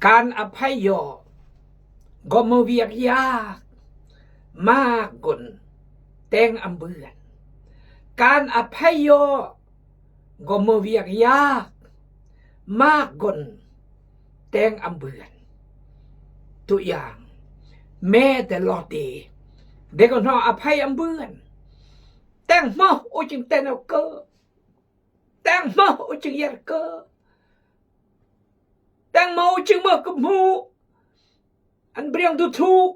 ການອະໄພຍໍ້ກໍບໍ່ວຽກຍາກມາກກົນແຕ່ງອຳເບືອນ. ການອະໄພຍໍ້ກໍບໍ່ວຽກຍາກມາກກົນແຕ່ງອຳເບືອນ. ຕົວຢ່າງ ແມ້ແຕ່ລໍເດ ເດັກນ້ອຍອະໄພອຳເບືອນ ແຕ່ງມາໂອຈຶ່ງແຕ່ແນວເກີ Teng mah u cing yar ke. Teng mah u cing mah kemhu. An briang tu thuk.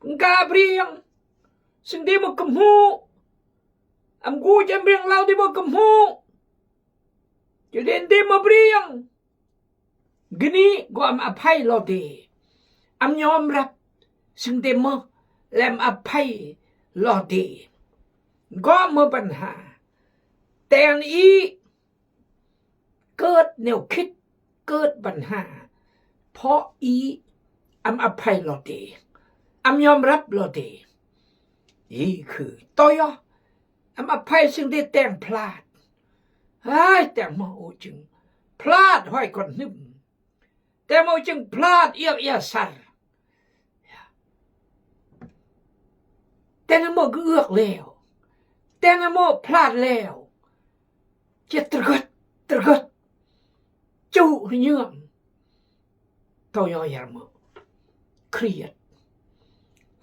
Engka briang. Sing di mah kemhu. Am gu jam briang lau di mah kemhu. Jadi di mah briang. Gini ກໍອຳອະໄພລໍເດ ອຳຍອມຮັບ ຊຶ່ງເດເມີ ແລະ ອຳອະໄພລໍເດ ກໍເມີບັນຫາ ແຕ່ອັນອີ ເກີດແນວຄິດ ເກີດບັນຫາ ເພາະອີ ອຳອະໄພລໍເດ ອຳຍອມຮັບລໍເດ ອີຄື ໂຕຍອ ອຳອະໄພ ຊຶ່ງເດແຕ່ງພລາດ ເຮີຍ ແຕ່ງມາໂອຈຶ່ງພລາດຫ້ອຍກ່ອນໜຶ່ມ ແຕ່ມາໂອຈຶ່ງພລາດອຽກອຽສາ ແຕ່ນະໂມກເອືອກແລ້ວ ແຕ່ນະໂມພລາດແລ້ວ ຈະຕະເກີດ ຕະເກີດ ຈຸເຍື່ອມ ໂຕຍອ ຢາມະ ຄຽດ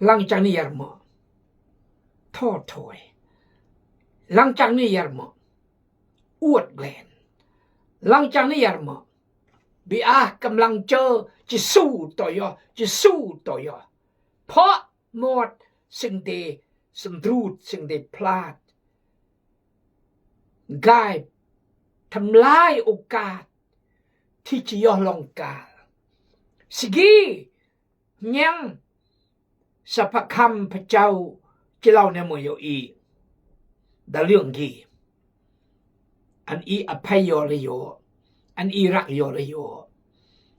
ຫຼັງຈາກນີ້ຢາມະ ທໍ້ຖອຍ ຫຼັງຈາກນີ້ຢາມະ ອວດແລນ ຫຼັງຈາກນີ້ຢາມະ ບີອາກຳລັງເຈີ ຈະສູ້ໂຕຍອ ຈະສູ້ໂຕຍອ ເພາະ ໝົດສິ່ງທີ່ສຳລຸດ ສິ່ງທີ່ພລາດ ກາຍທຳລາຍໂອກາດທີ່ຈະຢໍ່ລອງການ ສະກີຍັງ ສະພະຄຳພະເຈົ້າ ຈະເລົ່າແນວເມື່ອຍອອີກ ດາເລື່ອງທີ່ ອັນອີອະໄພຍໍລະຍໍ ອັນອີຮັກຍໍລະຍໍ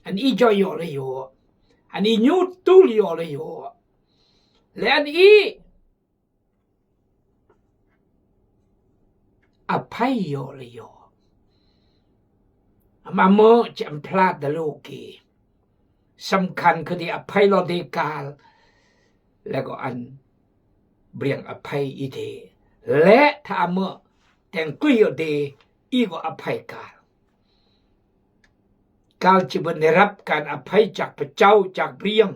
ອັນອີຈອຍຍໍລະຍໍ ອັນອີຍູດຕູລຍໍລະຍໍ ແລະ ອັນອີອະໄພຍໍລະຍໍ ມາເມີຈະອຳພລາດດາໂລເກ ສຳຄັນຄືທີ່ອະໄພລໍເດການ ແລະ ກໍອັນ ບຽງອະໄພອີເທ ແລະ ຖ້າເມື່ອແຕ່ງກຸຍເດ ອີກໍອະໄພການ ການຈະເບິ່ນໄດ້ຮັບການອະໄພຈາກພະເຈົ້າ ຈາກບຽງ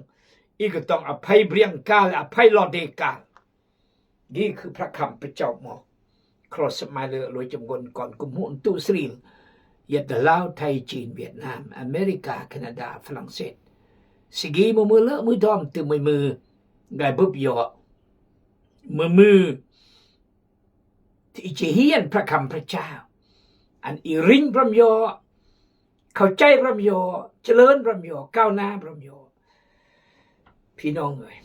ອີກໍຕ້ອງອະໄພບຽງການ ແລະ ອະໄພລໍເດການ ນີ້ຄືພະຄຳພະເຈົ້າໝໍ ຄຣອສມາເລີ ໂລຍຈຳກວນກ່ອນ ກຸມຫົນຕຸສຣິງ ເຢັດລາວ ໄທ ຈີນ ຫວຽດນາມ ອາເມລິກາ ແຄນາດາ ຝຣັ່ງເສດ ສະກີ ມືມືເລີ ມືດອມ ຕື່ມມື ກາຍບຶບຢໍ ມືມື ທີ່ຈະຮຽນພະຄຳພະເຈົ້າ ອັນອີຣິງບຣຳຢໍ ເຂົ້າໃຈບຣຳຢໍ ຈະເລີນບຣຳຢໍ ກ້າວໜ້າບຣຳຢໍ ພີ່ນ້ອງເອີຍ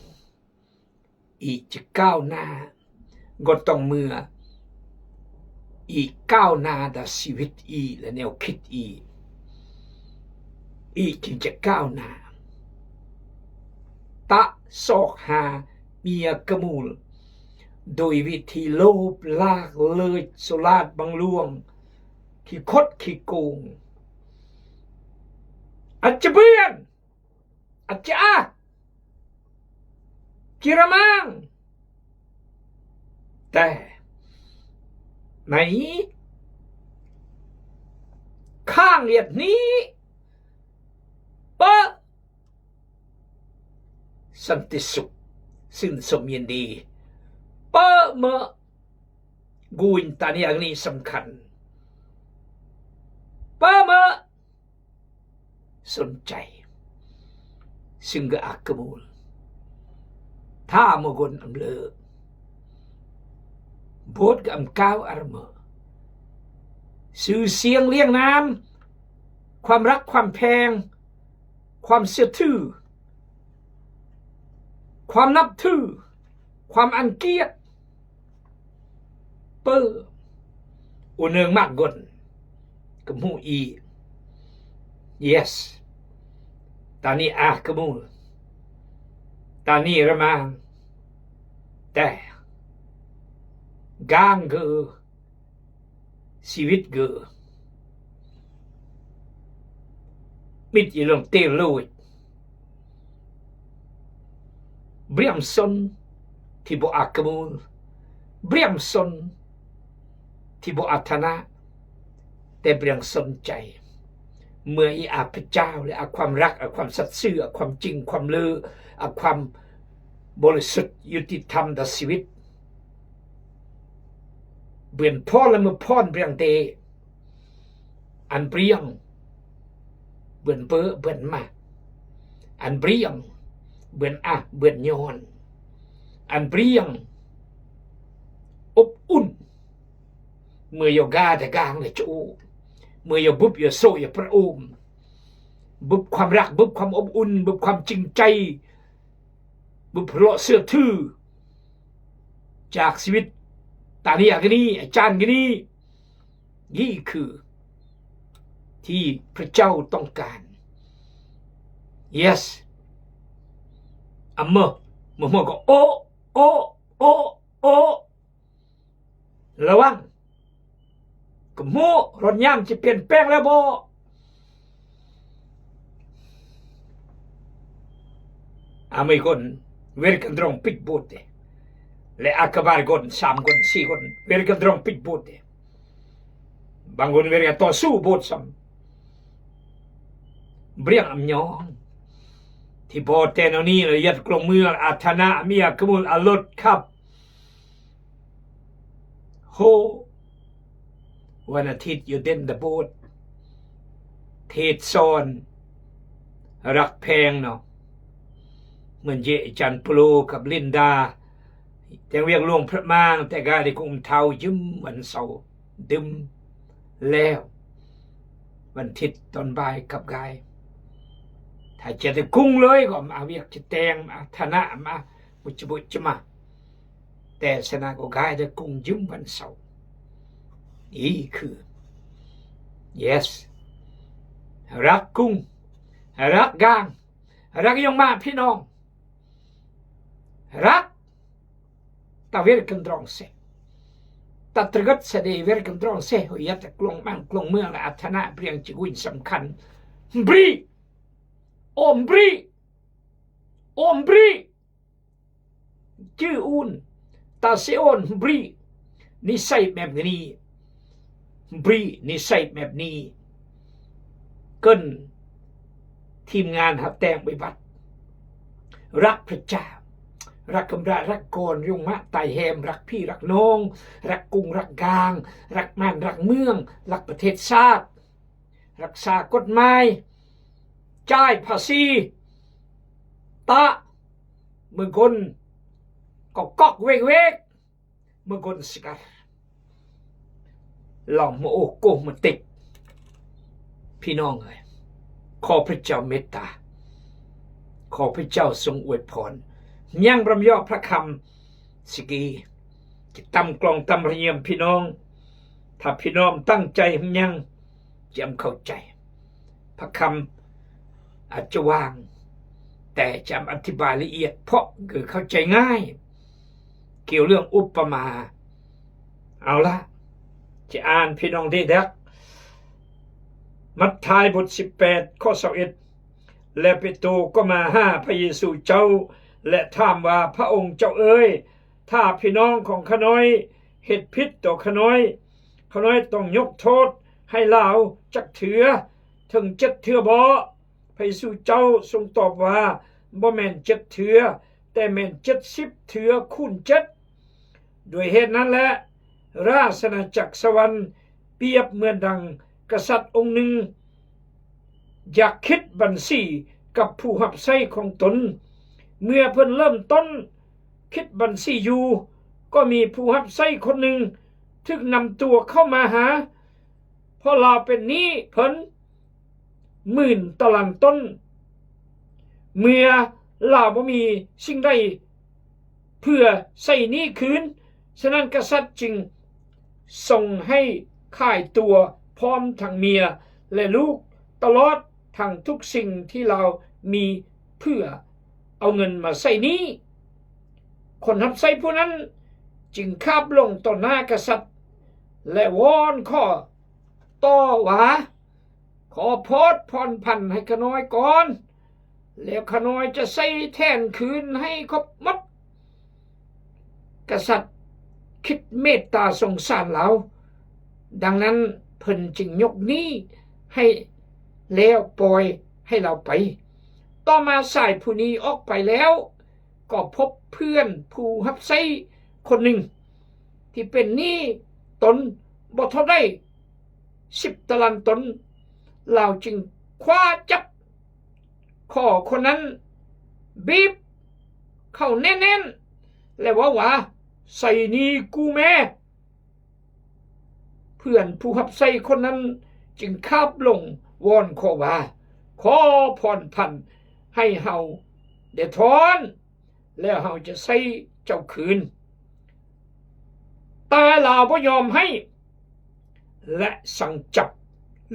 ອີຈະກ້າວໜ້າ ກໍຕ້ອງເມື່ອ ອີກ້າວໜ້າດາຊີວິດອີ ແລະ ແນວຄິດອີ ອີຈຶ່ງຈະກ້າວໜ້າ ຕະຊອກຫາເມຍກະມູນ ໂດຍວິທີໂລບ ລາກເລີຍ ໂສລາດບັງຫຼວງ ຂີ້ຄົດຂີ້ໂກງ ອັດຈະເບືອນ ອັດຈະອາ ກິລະມາງ ແຕ່ໃນຂ້າງລຽດນີ້ ປະ ສັນຕິສຸກ ຊື່ນຊົມຍິນດີ ປະເມະ ກູນຕານີອັກນີສຳຄັນ ປະເມະ ສົນໃຈ ຊຶ່ງກະອາກະມູນ ຖ້າມະກຸນອຳເລີ ໂບດກະອຳກາວອາຣະເມະ ຊື່ສຽງລຽງນາມ ຄວາມຮັກຄວາມແພງ ຄວາມເຊື່ອຖື ຄວາມນັບຖື ຄວາມອັນກຽດ ເປີ ໂອເນີງມາກກົນ ກະມູອີ ເຢສ ຕານີອາກະມູ ຕານີລະມາງ ແຕ່ ກາງເກີ ຊີວິດເກີ ເ ມິດຢູ່ລົງເຕໂລດ ບຣຽມຊົນທີ່ບໍ່ອາກະມູນ ບຣຽມຊົນທີ່ບໍ່ອາຖານະ ແຕ່ບຣຽມຊົນໃຈ ເມື່ອອີອາພະເຈົ້າ ແລະ ອາຄວາມຮັກ ອາຄວາມສັດຊື່ ອາຄວາມຈິງ ຄວາມເລີ ອາຄວາມບໍລິສຸດ ຍຸຕິທຳຕໍ່ຊີວິດ ເບືອນພອນ ແລະ ມືພອນບຣຽງເຕ ອັນເບືອງ ເບືອນເບີ ເບືອນມາ ອັນເບືອງ ເບືອນອາ ເບືອນຍ້ອນ ອັນເບືອງ ອົບອຸ່ນ ເມື່ອຢໍກາແຕ່ກາງ ແລະ ໂຈ ເມື່ອຢໍບຸບ ຢໍໂຊ ຢໍປະໂອມ ບຸບຄວາມຮັກ ບຸບຄວາມອົບອຸ່ນ ບຸບຄວາມຈິງໃຈ ບຸບເລາະເຊື່ອຖື ຈາກຊີວິດຕາເນຍກະນີ ອາຈານກະນີ ນີ້ຄືທີ່ພະເຈົ້າຕ້ອງການ Yes ອາເມ ເມື່ອເມື່ອກໍໂອ ໂອ ໂອ ໂອ ລະວັງ ກະໂມ ລົດຍາມຊິປ່ຽນແປງແລ້ວບໍ? ອາເມກອນ ເວລກັນດຣອງປິດໂບດເດ ແລະ ອາກະບານກອນ ສາມກອນ ສີ່ກອນ ເວລກັນດຣອງປິດໂບດເດ ບາງຄົນເວລກັນຕໍ່ສູ້ໂບດຊ້ຳ ບຣຽງອຳຍອງ ທີ່ບໍ່ແຕ່ແນວນີ້ລະ ຍັດກລອງເມືອງ ອາທານະ ເມຍກະມຸນ ອາລົດ ຄັບ ໂຮ ວັນອາທິດຢູ່ເດັນດາໂບດ ເທດສອນ ຮັກແພງເນາະ ເໝືອນເຢ ອາຈານໂປໂລກັບລິນດາ ແຕ່ງວຽກຫຼວງພະບາງ ແຕ່ກາຍໄດ້ກຸງເທົາ ຢືມວັນເສົາ ດື່ມແລ້ວ ວັນທິດຕອນບ່າຍກັບກາຍ ຖ້າຈະໄດ້ກຸງເລີຍກໍມາວຽກຈະແຕ່ງ ມາຖານະ ມາບຸດຈະບຸດຈະມາ ແຕ່ສະນະກໍກາຍໄດ້ກຸງຢືມວັນເສົາ ອີຄື Yes ຮັກກຸງ ຮັກກາງ ຮັກຍົງມາພີ່ນ້ອງ ຮັກ ຕາເວລກັນດຣອງເຊ ຕາຕຣະກັດສະເດເວລກັນດຣອງເຊ ໂຮຍະຕະກລອງມັງກລອງເມືອງ ລະອັດທະນະເບຣຽງຈິກຸຍສຳຄັນ ບຣີ ໂອມບຣີ ໂອມບຣີ ຈື່ອູນ ຕາເຊໂອນ ບຣີ ນິໄສແບບນີ້ ບຣີ ນິໄສແບບນີ້ ເກີນທີມງານຮັບແຕ່ງໄປບັດ ຮັກພະເຈົ້າ ຮັກຄຳລາ ຮັກກອນ ຍົງມະ ຕາຍແຮມ ຮັກພີ່ ຮັກນ້ອງ ຮັກກຸງ ຮັກກາງ ຮັກບ້ານ ຮັກເມືອງ ຮັກປະເທດຊາດ ຮັກສາກົດໝາຍ ຈ່າຍພາສີ ຕະ ເມືອງກົນ ກອກກອກເວກເວກ ເມືອງກົນສະກັດ ລາວມາໂອໂກມາຕິກ ພີ່ນ້ອງເອີຍ ຂໍພະເຈົ້າເມດຕາ ຂໍພະເຈົ້າຊົງອວຍພອນ ຍັງລຳເຍາະພະຄຳ ສະກີ ຈະຕຳກລອງຕຳລະຍຽມພີ່ນ້ອງ ຖ້າພີ່ນ້ອງຕັ້ງໃຈຮັບຍັງ ຈະເຂົ້າໃຈ ພະຄຳອາດຈະຫວ່າງ ແຕ່ຈະອະທິບາຍລະອຽດ ເພາະຄືເຂົ້າໃຈງ່າຍ ກ່ຽວເລື່ອງອຸປະມາ ເອົາລະ ຈະອ່ານພີ່ນ້ອງໄດ້ດັກ ມັດທາຍບົດສິບແປດ ຂໍ້ຊາວເອັດ ແລະ ເປໂຕກໍມາຫາພະເຢຊູເຈົ້າ ແລະ ຖາມວ່າ ພະອົງເຈົ້າເອີຍ ຖ້າພີ່ນ້ອງຂອງຂ້ານ້ອຍເຮັດຜິດຕໍ່ຂ້ານ້ອຍ ຂ້ານ້ອຍຕ້ອງຍົກໂທດໃຫ້ລາວຈັກເທື່ອ ເຖິງເຈັດເທື່ອບໍ? ພະເຢຊູເຈົ້າຊົງຕອບວ່າ ບໍ່ແມ່ນເຈັດເທື່ອ ແຕ່ແມ່ນເຈັດສິບເທື່ອຄູນເຈັດ. ດ້ວຍເຫດນັ້ນແຫຼະ ລາຊະອານາຈັກສະຫວັນປຽບເໝືອນດັ່ງກະສັດອົງໜຶ່ງ ຢາກຄິດບັນຊີກັບຜູ້ຮັບໃຊ້ຂອງຕົນ. ເມື່ອເພິ່ນເລີ່ມຕົ້ນຄິດບັນຊີຢູ່ ກໍມີຜູ້ຮັບໃຊ້ຄົນໜຶ່ງຖືກນຳຕົວເຂົ້າມາຫາ ເພາະລາວເປັນໜີ້ເພິ່ນໝື່ນຕາລາງຕົ້ນ. ເມື່ອລາວບໍ່ມີສິ່ງໃດເພື່ອໃຊ້ໜີ້ຄືນ, ສະນັ້ນກະສັດຈຶ່ງສົ່ງໃຫ້ຂາຍຕົວພ້ອມທັງເມຍ ແລະ ລູກ ຕະຫຼອດທັງທຸກສິ່ງທີ່ລາວມີເພື່ອເອົາເງິນມາໃຊ້ໜີ້. ຄົນຮັບໃຊ້ຜູ້ນັ້ນຈຶ່ງຄາບລົງຕໍ່ໜ້າກະສັດ ແລະ ວອນຂໍຕໍ່ວ່າ, ຂໍ ຂໍໂພດຜ່ອນຜັນໃຫ້ຂ້ານ້ອຍກ່ອນ, ແລ້ວຂ້ານ້ອຍຈະໃຊ້ແທນຄືນໃຫ້ຄົບໝົດ. ກະສັດຄິດເມດຕາສົງສານລາວ, ດັ່ງນັ້ນເພິ່ນຈຶ່ງຍົກໜີ້ໃຫ້ແລ້ວປ່ອຍໃຫ້ລາວໄປ. ຕໍ່ມາຊາຍຜູ້ນີ້ອອກໄປແລ້ວ, ກໍພົບເພື່ອນຜູ້ຮັບໃຊ້ຄົນໜຶ່ງ ທີ່ເປັນໜີ້ຕົນບໍ່ເທົ່າໃດສິບຕະລານຕົນ, ລາວຈຶ່ງຄວ້າຈັບຄໍຄົນນັ້ນ, ບີບເຂົ້າແໜ້ນໆ ແລະ ເວົ້າວ່າ, ໃຊ້ໜີ້ກູແດ່. ເພື່ອນຜູ້ຮັບໃຊ້ຄົນນັ້ນຈຶ່ງຄາບລົງວອນຂໍວ່າ, ຂໍຜ່ອນຜັນໃຫ້ເຮົາແດ່ທ້ອນ, ແລ້ວເຮົາຈະໃຊ້ເຈົ້າຄືນ. ແຕ່ລາວບໍ່ຍອມໃຫ້ ແລະ ສັ່ງຈັບ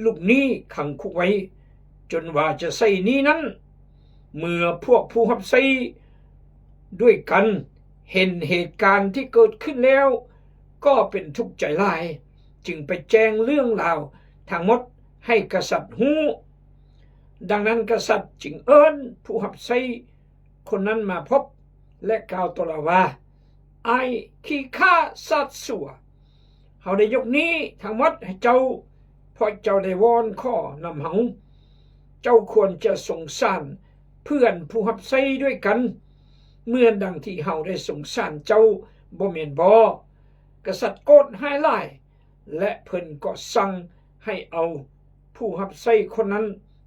ລູກໜີ້ຂັງຄຸກໄວ້ ຈົນວ່າຈະໃຊ້ໜີ້ນັ້ນ. ເມື່ອພວກຜູ້ຮັບໃຊ້ດ້ວຍກັນເຫັນເຫດການທີ່ເກີດຂຶ້ນແລ້ວ ກໍເປັນທຸກໃຈຫຼາຍ, ຈຶ່ງໄປແຈ້ງເລື່ອງລາວທັງໝົດໃຫ້ກະສັດຮູ້. ດັ່ງນັ້ນກະສັດຈຶ່ງເອີ້ນຜູ້ຮັບໃຊ້ ຄົນນັ້ນມາພົບ ແລະ ກ່າວຕໍ່ລາວວ່າ, ອ້າຍຂີ້ຂ້າຊາດຊົ່ວ, ເຮົາໄດ້ຍົກໜີ້ທັງໝົດໃຫ້ເຈົ້າ, ເພາະເຈົ້າໄດ້ວອນຂໍນຳເຮົາ. ເຈົ້າຄວນຈະສົງສານເພື່ອນຜູ້ຮັບໃຊ້ດ້ວຍກັນ ເໝືອນດັ່ງທີ່ເຮົາໄດ້ສົງສານເຈົ້າ, ບໍ່ແມ່ນບໍ? ກະສັດໂກດຮ້າຍຫຼາຍ ແລະ ເພິ່ນກໍສັ່ງໃຫ້ເອົາຜູ້ຮັບໃຊ້ຄົນນັ້ນ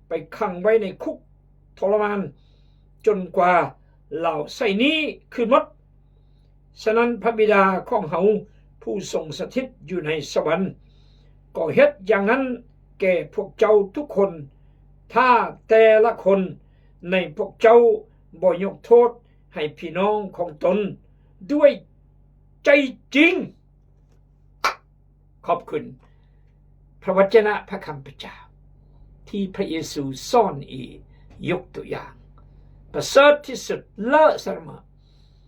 ໄປຂັງໄວ້ໃນຄຸກທໍລະມານ ຈົນກວ່າລາວໃຊ້ໜີ້ຄືນໝົດ. ສະນັ້ນພະບິດາຂອງເຮົາຜູ້ຊົງສະຖິດຢູ່ໃນສະຫວັນ ກໍເຮັດຢ່າງນັ້ນແກ່ພວກເຈົ້າທຸກຄົນ, ຖ້າແຕ່ລະຄົນໃນພວກເຈົ້າບໍ່ຍົກໂທດໃຫ້ພີ່ນ້ອງຂອງຕົນດ້ວຍໃຈຈິງ. ຂອບຄຸນພະວັດຈະນະພະຄຳພະເຈົ້າ ທີ່ພະເຢຊູສອນອີກ, ຍົກຕົວຢ່າງປະເສີດທີ່ສຸດ, ເລີດສະເໝີ.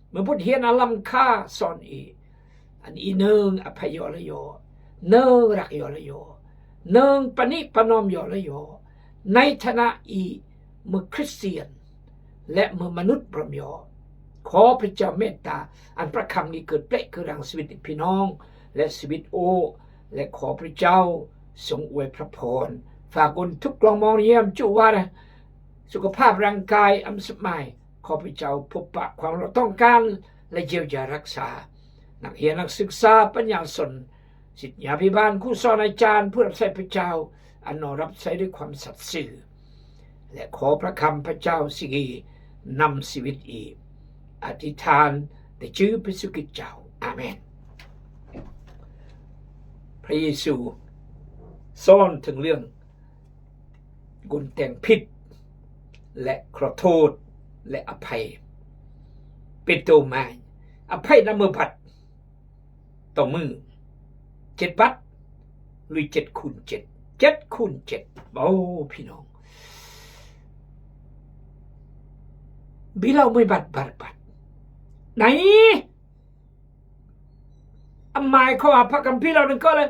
ເມື່ອບົດຮຽນອັນລ້ຳຄ່າສອນອີກ, ອັນອີໜຶ່ງອະໄພຍໍລະຍໍ, ໜຶ່ງຮັກຍໍລະຍໍ, ໜຶ່ງປະນິປະນອມຍໍລະຍໍ, ໃນຖານະອີເມື່ອຄຣິສຕຽນ ແລະ ເມື່ອມະນຸດບຣອມຍໍ. ຂໍພະເຈົ້າເມດຕາ ອັນພະຄຳນີ້ເກີດເປະເກີດລັງຊີວິດພີ່ນ້ອງ ແລະ ຊີວິດໂອ, ແລະ ຂໍພະເຈົ້າຊົງອວຍພະພອນ, ຝາກບຸນທຸກກອງມອງຢ້ຽມຈຸວານະ ສຸຂະພາບຮ່າງກາຍອຳສະໝາຍ. ຂໍພະເຈົ້າພົບປະຄວາມເຮົາຕ້ອງການ ແລະ ຢຽວຢາຮັກສາ ນັກຮຽນນັກສຶກສາ, ປັນຍາຊົນ, ສິດຍາພິບານ, ຄູສອນອາຈານ, ຜູ້ຮັບໃຊ້ພະເຈົ້າ ອັນນ້ອມຮັບໃຊ້ດ້ວຍຄວາມສັດຊື່ ແລະ ຂໍພະຄຳພະເຈົ້າສິງອີນຳຊີວິດອີກ. ອະທິຖານໃນຊື່ພະເຢຊູຄຣິດເຈົ້າ. ອາເມນ. ພະເຢຊູສອນເຖິງເລື່ອງ ບຸນແຕ່ງຜິດ ແລະ ຂໍໂທດ ແລະ ອະໄພ ເປໂຕມາ ອະໄພນຳມືບັດ ຕໍ່ມື້ ເຈັດບັດ ຫຼື ເຈັດຄູນເຈັດ ເຈັດຄູນເຈັດ. ໂອ້ ພີ່ນ້ອງ ບິເລົ່າມືບັດ ບັດ ບັດ ໃນ ອາມາຍເຂົາວ່າພະຄຳພີເຫຼົ່ານັ້ນກໍເລີຍ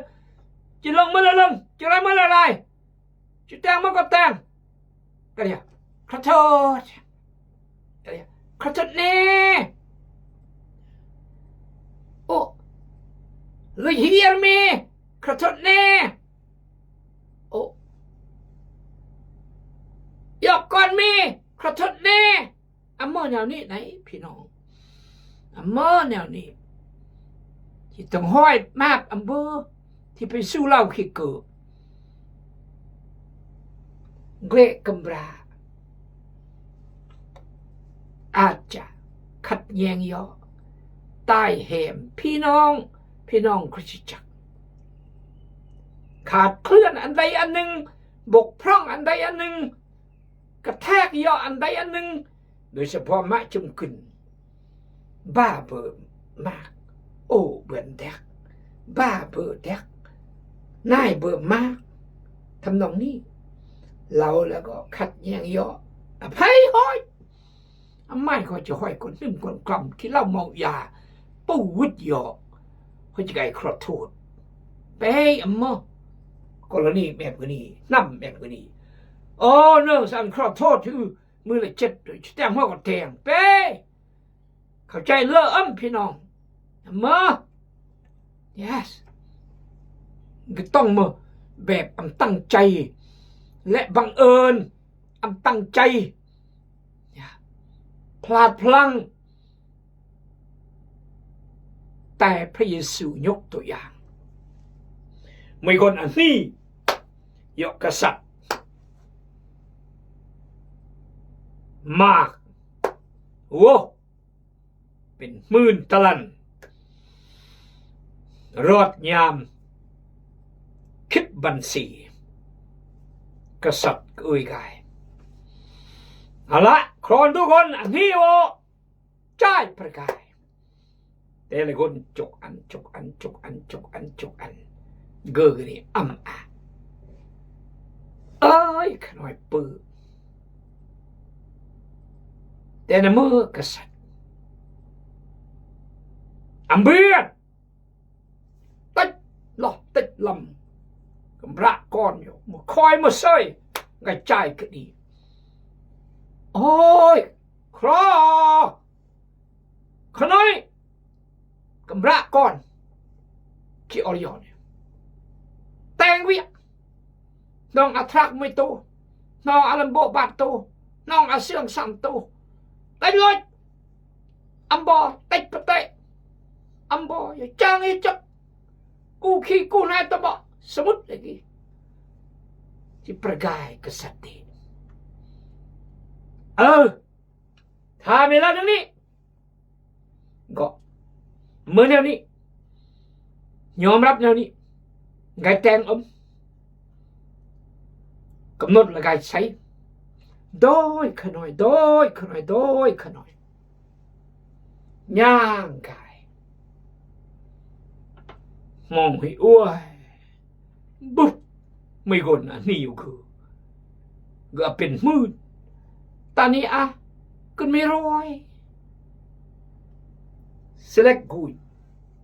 ຈະລົງມື້ລະລົງ ຈະໄດ້ມື້ລະໄດ້ ຈະແຕ່ງມື້ກໍແຕ່ງ ກະດຽວ ຂໍໂທດ ກະດຽວ ຂໍໂທດແນ່ ໂອ້ Lord hear me ຂໍໂທດແນ່ ໂອ້ ຢອກກ່ອນມີ ຂໍໂທດແນ່. ອາໝໍແນວນີ້ໃດ໋ພີ່ນ້ອງ ອາໝໍແນວນີ້ ທີ່ຕ້ອງຮ້ອຍມາບອຳເບີ ທີ່ໄປສູ່ເຫຼົ້າຂີ້ເກີ ເກລະກຳບຣາ ອາດຈະຂັດແຍ່ງເຍາະ ຕາຍແຮມ ພີ່ນ້ອງ ພີ່ນ້ອງຄຣິສຕະຈັກ ຂາດເຄື່ອນອັນໃດອັນໜຶ່ງ ບົກຜ່ອງອັນໃດອັນໜຶ່ງ ກະແທກເຍາະອັນໃດອັນໜຶ່ງ ໂດຍສະເພາະມະຈຸມກຶນ ບ້າເບີມາກ ໂອ້ເບືອນແດກ ບ້າເບີແດກ ນາຍເບີມາກ ທຳນອງນີ້ ເລົ່າແລ້ວກໍຂັດແຍ່ງເຍາະ ອະໄພຫ້ອຍ ອາມາຍຂ້ອຍຈະຫ້ອຍ ກວນໜຶ່ມກວນກຳ ກິນເຫຼົ້າເມົາຢາ ປູວຶດເຍາະ ຂ້ອຍຈະໄກຂໍໂທດ ເປ້ອຳມະ ກໍລະນີແມ່ນມື້ນີ້ ນຳແມ່ນມື້ນີ້. ໂອ້ ໜຶ່ງ ສາມ ຂໍໂທດ ຄືມື້ລະເຈັດ ແຕ່ງຫົວກໍແຕ່ງເປ້ ເຂົ້າໃຈເລີເອີ່ມພີ່ນ້ອງເມີ. Yes ກໍຕ້ອງເມີແບບອຳຕັ້ງໃຈ ແລະ ບັງເອີນອຳຕັ້ງໃຈ ພລາດພລັ້ງ. ແຕ່ພຣະເຢຊູຍົກຕົວຢ່າງ ມີຄົນອັນນີ້ ຍົກກະສັດ ມາກ ໂອ້ ເປັນໝື່ນຕາລັນ ລອດຍາມຄິດບັນຊີ ກະສັດເອີຍກາຍ. ເອົາລະ ຄອນທຸກຄົນ ອັນນີ້ໂອ ຈ່າຍປະກາຍ ແຕ່ລະຄົນຈົກອັນ ຈົກອັນ ຈົກອັນ ຈົກອັນ ຈົກອັນ ເກີນີ້ອຳອາ ເອີຍ ຂະນ້ອຍປື ແຕ່ນະເມີກະສັດ ອຳເບຍນ ຕິດຫຼໍ່ຕິດລຳ ກຳລະກ່ອນຢູ່ ມາຄອຍມາເຊີຍ ກະຈ່າຍກະດີ ໂອ້ຍ ຄຣາ ຂະນ້ອຍ ກຳລະກ່ອນ ທີ່ອອລະຍອນ ແຕ່ງວຽກ ນ້ອງອາທຣາກໄມໂຕ ນ້ອງອາລັມໂບບາດໂຕ ນ້ອງອາເຊືອງສາມໂຕ ໄດ້ເລີຍ ອຳບໍ່ ຕິດປະເຕະ ອຳບໍ່ ຢ່າຈ້າງ ຢ່າຈັບ ກູຂີ້ກູນາຍຕະເບາະ ສະມຸດລະກີ ທີ່ປະກາຍກະສັດເດ ເອີ ຖ້າເວລາໜຶ່ງນີ້ ກໍເມື່ອແນວນີ້ ຍອມຮັບແນວນີ້ ກາຍແຕ່ງອຳ ກຳນົດລະກາຍໃຊ້ ໂດຍຂະນ້ອຍ ໂດຍຂະນ້ອຍ ໂດຍຂະນ້ອຍ ຍ່າງກາຍ ມອງໃຫ້ອວຍ ບຸບ ໄມກົນອັນນີ້ຢູ່ຄື ກະເປັນໝື່ນ ຕານີ້ອະ ກະມີຮ້ອຍ ສະເລັກກຸຍ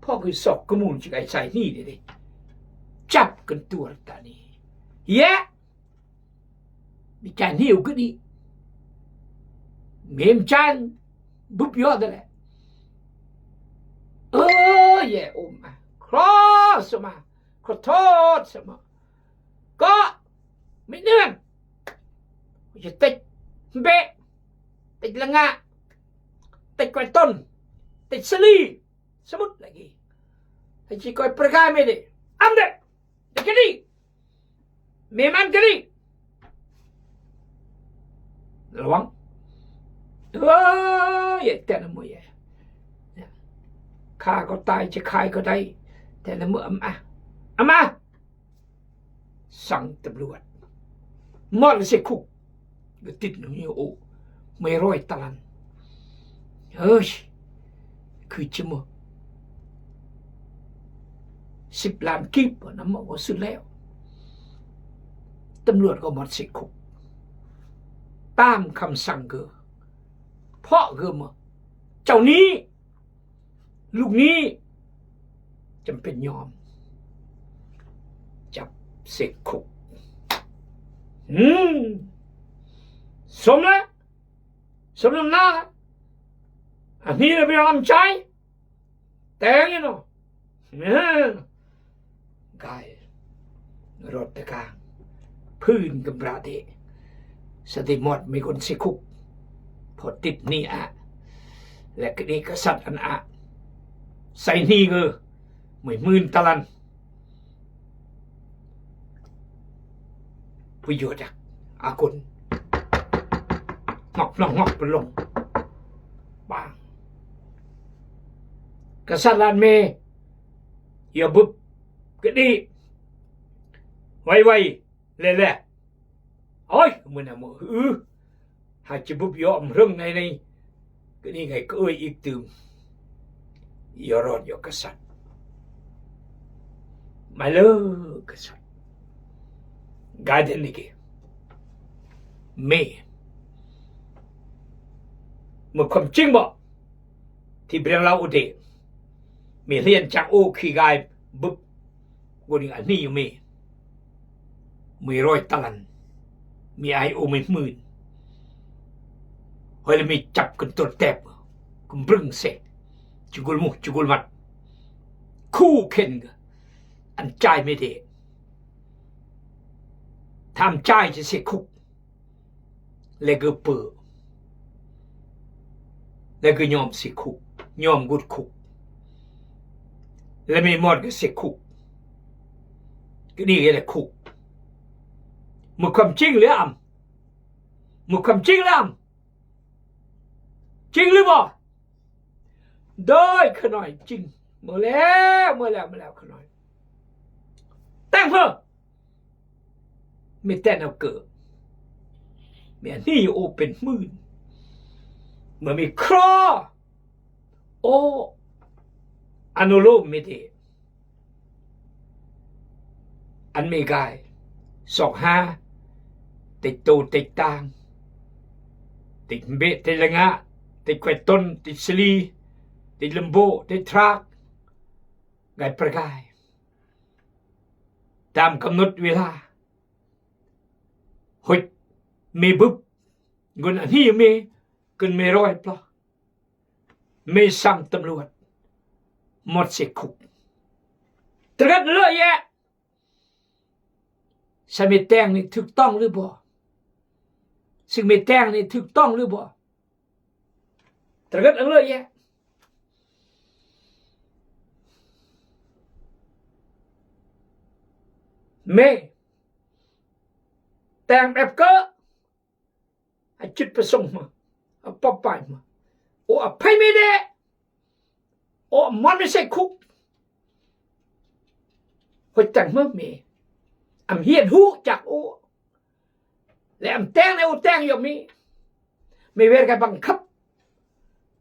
ພໍຄືຊອກກະມູນຊິໄກໃສ່ນີ້ເດ ຈັບກັນຕົວຕານີ້ ແຍະ ມີຈານຫິວກະດີ ເມມຈານ ບຸບຢໍດແຫຼະ ເອີ ແຍະ ໂອມ ອາ ຄຣອສມາ ຂໍໂທດສະເໝີ ກໍມີເນື່ອງ ຈະຕິດເບະ ຕິດລະງະ ຕິດກວຍຕົ້ນ ຕິດສະລີ ສະມຸດລະກີ ໃຫ້ຊິກອຍປະກາຍເມເດ ອຳເດ ເດກະດີ ເມມັນກະດີ ລະວັງ ເອີຍ ແຕ່ນະເມີຍ ຂ້າກໍຕາຍ ຈະຂາຍກໍໄດ້ ແຕ່ລະມື້ອຳມາ ອຳມາ ສັ່ງຕຳຫຼວດ ມອດໃສ່ຄຸກ ກໍຕິດໜູໂອ ໄມ້ຮ້ອຍຕາລັນ ເຮີ້ຍ ຄືຈະໝົດ ສິບລ້ານກີບ ນຳມາບໍ່ຊື້ແລ້ວ ຕຳຫຼວດກໍມອດໃສ່ຄຸກ ຕາມຄຳສັ່ງເກີ ເພາະເກີມາ ເຈົ້ານີ້ ລູກນີ້ ຈຳເປັນຍອມ ຈັບເສກຄຸກ ອືມ ສົມລະ ສົມນຳໜ້າລະ ອັນນີ້ລະເປັນອຳໃຈ ແຕ່ງຢູ່ເນາະ ແມ່ນ ກາຍ ລົດຕະກາງ ພື້ນກຳປະເດ ສະຕິໝອດມີຄົນຊິຄຸກ ພໍຕິດໜີອະ ແລະ ກະເອກະສັດອັນອະ ໃສ່ໜີເກີ ໝື່ນຕາລັນ ປະໂຫຍດອາກຸນ ງອກ ງອກ ງອກ ປະລົງ ປາງ ກະສັດລານເມ ຢ່າບຶບກະດີ ໄວໆ ແລະ ແລະ ໂອ້ຍ ມື້ນະມື້ ອື ຫາກຈະບຸບຢອມເຮິງໃນ ໃນ ກະນີ້ໄງ ກະເອີຍອີກຕື່ມ ຢ່າລອດ ຢ່າກະສັດ ມາເລີ ກະສັດ ກາເດນນິເກ ເມ ເມື່ອຄວາມຈິງບໍ ທີ່ເບຣງລາວອຸເດ ເມຮຽນຈາກໂອຂີ້ກາຍ ບຶບ ກູນິງອັນນີ້ຢູ່ເມ ມີຮ້ອຍຕາລັນ ມີອາຍໂອມີໝື່ນ ເຮີຍ ລະມີຈັບກັນຕົວແຕບ ກຳບຶງເສ ຈຸກຸລມຸ ຈຸກຸລມັດ ຄູ່ເຂັນກັນ ອັນຈ່າຍເມເດ ຖ້າອັນຈ່າຍຈະເສຄຸກ ແລະກະເປີ ແລະກະຍອມເສຄຸກ ຍອມກຸດຄຸກ ແລະມີມອດກະເສຄຸກ ກະນີ້ກະໄດ້ຄຸກ ໝົດຄວາມຈິງຫຼືອຳ ໝົດຄວາມຈິງຫຼືອຳ ຈິງຫຼືບໍ່? ໂດຍ ຂະນ້ອຍຈິງ ເມື່ອແລ້ວ ເມື່ອແລ້ວ ເມື່ອແລ້ວ ຂະນ້ອຍ ແຕ່ງເພີ້ ມີແຕ່ແນວເກີດ ມີອັນນີ້ໂອເປັນໝື່ນ ເມື່ອມີຄລໍ ໂອ ອະນຸໂລມມີເດ ອັນມີກາຍ ຊອກຫາ ຕິດໂຕ ຕິດຕ່າງ ຕິດເບ ຕິດລະງະ ຕິດແກວຕົນ ຕິດສະລີ ຕິດລຳໂບ ຕິດທຣາກ ກາຍປະກາຍ ຕາມກຳນົດເວລາ ຫົດ ເມບຶບ ເງິນອັນນີ້ເມ ເກີນເມຮ້ອຍປະ ເມສັ່ງຕຳຫຼວດ ໝົດເສຄຸກ ຕະກະດເລີຍແຍະ ສະເມແຕງນີ້ຖືກຕ້ອງຫຼືບໍ່? ຊຶ່ງເມແຕງນີ້ຖືກຕ້ອງຫຼືບໍ່? ຕະກະດເລີຍແຍະ ເມ ແຕງແບບເກີ ໃຫ້ຈຸດປະສົງມາ ເອົາເປົ້າໝາຍມາ ໂອ ອະໄພເມເດ ໂອ ມອນໄປໃສ່ຄຸກ ຫົວແຕງເມີເມ ອຳຮຽນຮູ້ຈັກໂອ ແລະອຳແຕງໃນໂອແຕງໂຍເມ ເມເວລະກາບັງຄັບ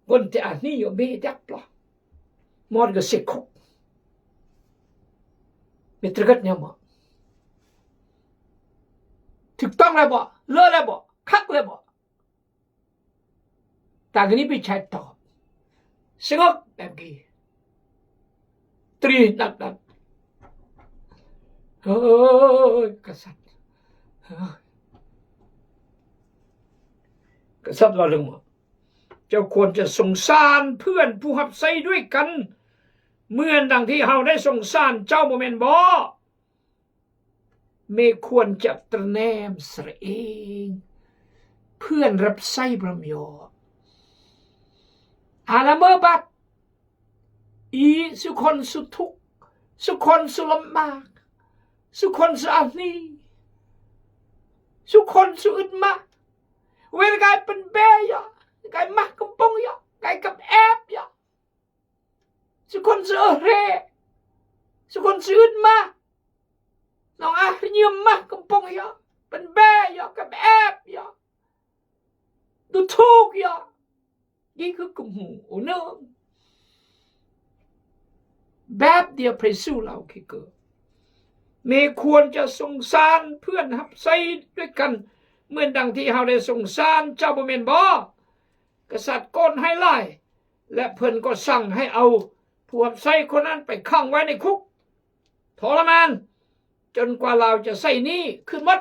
ຄົນທີ່ອາດນີ້ໂຍເມດັກປອ ມອນກະເສຄຸກ ເມຕະກະດຍາມອ ຖືກຕ້ອງແລ້ວບໍ່? ເລີແລ້ວບໍ່? ຄັກແລ້ວບໍ່? ຕາງນີ້ໄປໃຊ້ຕອບ ສະຫງົບແບບກີ ຕຣີນັດນັດ ໂອ້ຍ ກະສັດ ກະສັດວ່າເລື່ອງ ເຈົ້າຄວນຈະສົງສານເພື່ອນຜູ້ຮັບໃຊ້ດ້ວຍກັນ ເໝືອນດັ່ງທີ່ເຮົາໄດ້ສົງສານເຈົ້າ ບໍ່ແມ່ນບໍ? ເມຄວນຈະຕະແນມສະເອງ ເພື່ອນຮັບໃຊ້ພຣຳຢໍ ອາລາເມີບັດ ອີ ສຸຄົນສຸທຸກ ສຸຄົນສຸລຳບາກ ສຸຄົນສຸອານີ ສຸຄົນສຸອຶດມາ ເວລາກາຍເປັນແບຢອ ກາຍມາກຳປົງຢອ ກາຍກັບແອບຢອ ສຸຄົນສະເອີເຣ ສຸຄົນສະອຶດມາ ນ້ອງອາຮະຍືມມາກຳປົງຢອ ເປັນແບຢອ ກັບແອບຢອ ດູທຸກຢອ ນີ້ຄືກຸມຫູ ໂອເນີ ແບບດຽວພຣະເຢຊູເລົ່າຄືເກີ ເມຄວນຈະສົງສານເພື່ອນຮັບໃຊ້ດ້ວຍກັນ ເໝືອນດັ່ງທີ່ເຮົາໄດ້ສົງສານເຈົ້າ ບໍ່ແມ່ນບໍ? ກະສັດໂກນໃຫ້ຫຼາຍ ແລະ ເພິ່ນກໍສັ່ງໃຫ້ເອົາຜູ້ຮັບໃຊ້ຄົນນັ້ນໄປຂັງໄວ້ໃນຄຸກທໍລະມານ ຈົນກວ່າລາວຈະໃຊ້ໜີ້ຄືນໝົດ.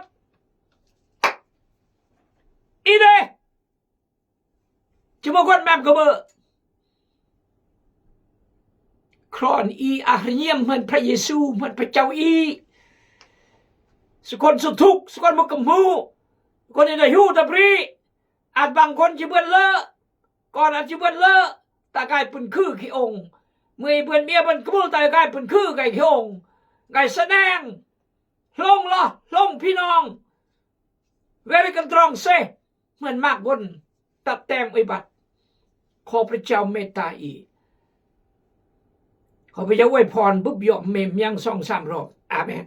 ອີເດ ຈະມາກວດແມບກະເບີ ຄຣອນອີ ອາຮະຍຽມ ເໝືອນພຣະເຢຊູ ເໝືອນພຣະເຈົ້າອີ ສຸຄົນສຸທຸກ ສຸຄົນບໍ່ກຳຫູ ຄົນທີ່ໄດ້ຮູ້ຕາບຣີ ອາດບາງຄົນຊິເບື່ອເລີ ກ່ອນອາດຊິເບື່ອເລີ ຕາກາຍເປັນຄືຂີ້ອົງ ເມື່ອຍເບື່ອນເມຍເບິ່ນກະບຸລ ຕາກາຍເປັນຄືໄກ່ຂີ້ອົງ ໄກ່ສະແນງ ຫຼົງລະຫຼົງພີ່ນ້ອງ ເວລະກັນຕຣອງເຊ ເໝືອນໝາກບົນ ຕັດແຕ້ມອວຍບັດ ຂໍພຣະເຈົ້າເມດຕາອີກ ຂໍພຣະເຈົ້າອວຍພອນບຸບຢອມເມມຍັງສອງສາມຮອບ ອາເມນ.